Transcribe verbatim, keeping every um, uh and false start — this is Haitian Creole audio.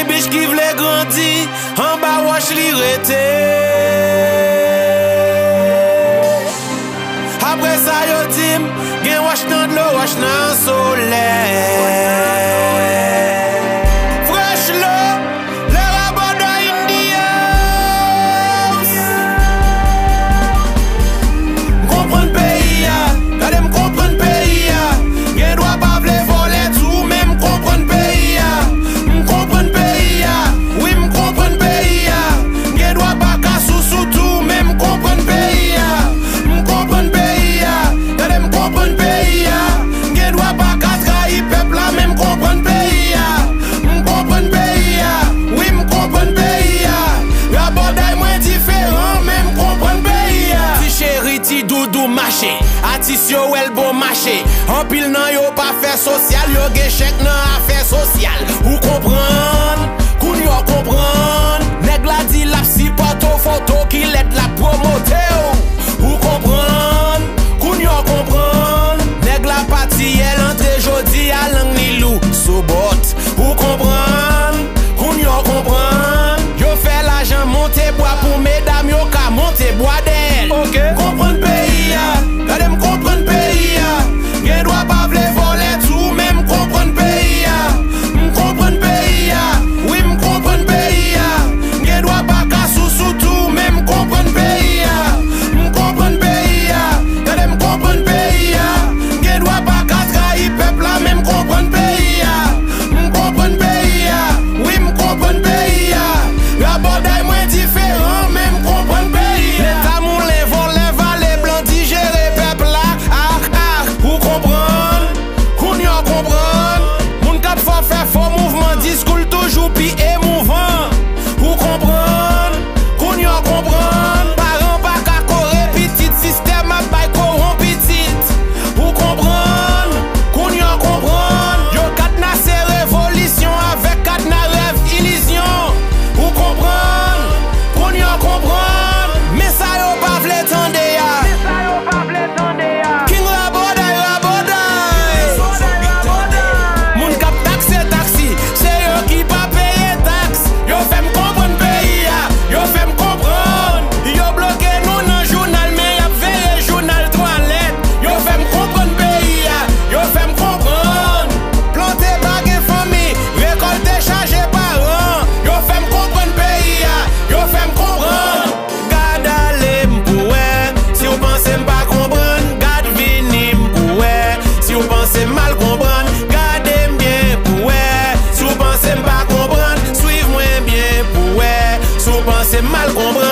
Pich ki vle grandi, anba wòch li rete. Apre sa yo di m, gen wòch nan dlo, wòch nan solèy. Fresh Low, le rabòdè in the house. M konprann peyi a, gade m konprann peyi a. Gen dwa pa vle vòlè tou, men m konprann peyi a. M konprann peyi a, wi m konprann peyi a. M gen dwa pa ka sousou tou, men m konprann peyi a. M konprann peyi a, gade m konprann peyi a. M gen dwa pa ka trayi pèp la, men m konprann peyi a. M konprann peyi a, wi m konprann peyi a. Rabòday mwen diferan, men m konprann peyi a. Ti cheri, ti doudou mache, atis yo wè l bon mache. Anpil nan yo pa fè sosyal, yo gen chèk nan afè sosyal. Ou konprann, kounye a w konprann. Nèg la di l ap sipòte w, foto ki lèd l ap pwomote w. Ou konprann, kounye a w konprann. Nèg la pati yè, l antre jodi a, lang li lou sou bòt. Ou konprann, kounye a w konprann. Yo fè lajan monte bwa pou medam yo ka monte bwa dèyè l. Ok. M konprann peyi a, gade m konprann peyi a. Gen dwa pa vle vòlè tou, men m konprann peyi a. M konprann peyi a, wi m konprann peyi a. M gen dwa pa ka sousou tou, men m konprann peyi a. M konprann peyi a, gade m konprann peyi a. M gen dwa pa ka trayi pèp la, men m konprann peyi a. M konprann peyi a, wi m konprann peyi a. Rabòday mwen diferan, men m konprann peyi a. Leta moulen, vòlè vale, blan dijere pèp la. Ah, ah, ou konprann, kounye a w konprann. Moun k ap fè, fè fo mouvman, diskou l toujou pi emouvan. Ou konprann, kounye a w konprann. Paran pa ka kore pitit, sistèm ap bay kowon pitit. Ou konprann, kounye a w konprann. Yo kadnase revolisyon avèk kadna rèv ilizyon. Ou konprann, kounye a w konprann. Men sa yo pa vle tande a. King Rabòday, Rabòday. Moun k ap takse taksi, se yo ki pa peye taks. Yo fè m konprann peyi a, yo fè m konprann. Yo bloke nou nan jounal, men y ap veye jounal twalèt. Yo fè m konprann peyi a, yo fè m konprann. Plante pa gen fanmi, rekòlte chaje paran. Yo fè m konprann peyi a, yo fè m konprann. Gad ale m pou wè, si w panse m pa konprann, gad vini m pou wè. Si w panse m mal konprann, gade m byen pou wè. Si w panse m pa konprann, swiv mwen byen pou wè. Si w panse m mal konprann,